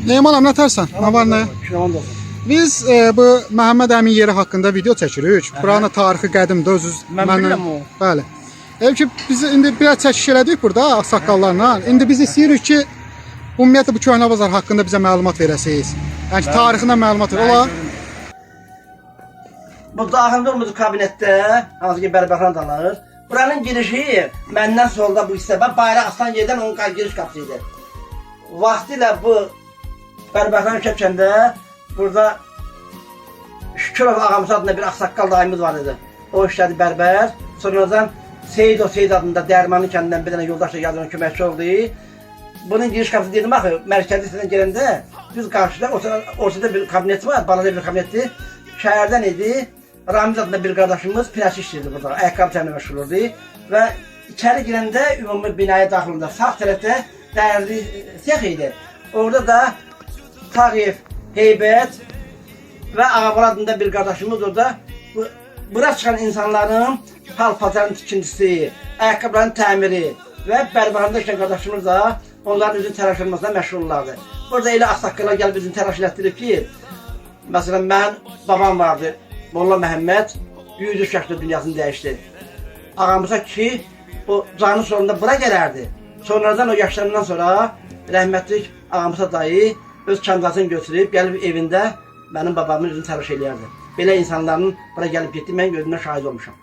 Neyman nə tərsən? Nə var nə? Şükür olsun. Biz bu Məhəmməd əmin yeri haqqında video çəkirik. Buranın tarixi qədimdir, özünüz Mən bilirəm o. Bəli. Elə ki biz indi biraz çəkiş elədik burada ağsaqqallarla. İndi biz istəyirik ki, ümumiyyətlə bu köhnə bazar haqqında bizə məlumat verəsiniz. Yəni ki, tarixindən məlumat ver. Ola. Bu daxildə olmuş kabinetdə, hansı ki bərbərxana danır. Buranın girişi məndən solda bu hissə, bax, bayraq aslan yerdən onun giriş qapısı idi. Vaxtilə bu bərbərxana kəpkəndə burada Şükürov ağamız adında bir ağsaqqal dayımız var idi. O işlədi bərbər. Sonradan Seyid o Seyid adında Dərmanlı kəndindən bir dənə yoldaş da gəldi, ona köməkçi oldu. Bunun giriş qapısı dedim axı, mərkəzi hissədən gələndə düz qarşıda ortada bir kabinet var, balaca bir kabinetdir. Şəhərdən idi. Ramiz adında bir qardaşımız pinəçi işləyirdi burada, ayaqqabı təmiri məşğul olurdu. Və içəri girəndə ümumi binaya daxil olanda sağ tərəfdə dərli sex idi. Orada da Tağiyev, Heybət və Ağabal adında bir qardaşımız orada bura çıxan insanların pal-paltarın tikintisi, ayaqqabıların təmiri və bərbərxanada işləyən qardaşımız da onların üzün təraş olmasına məşğul olardı. Burada elə ağsaqqallar gəlib üzünü təraş elətdirib ki, məsələn mənim babam vardı, Molla Məhəmməd 103 yaşında dünyasını dəyişdi. Ağamıza ki, o canı sonunda bura gələrdi. Sonradan o yaşlanandan sonra rəhmətlik Ağamısa dayı öz çantasını götürüb gəlib evində mənim babamın üzünü təraş eləyərdi. Belə insanların bura gəlib getdi, mən gözümdən şahid olmuşam.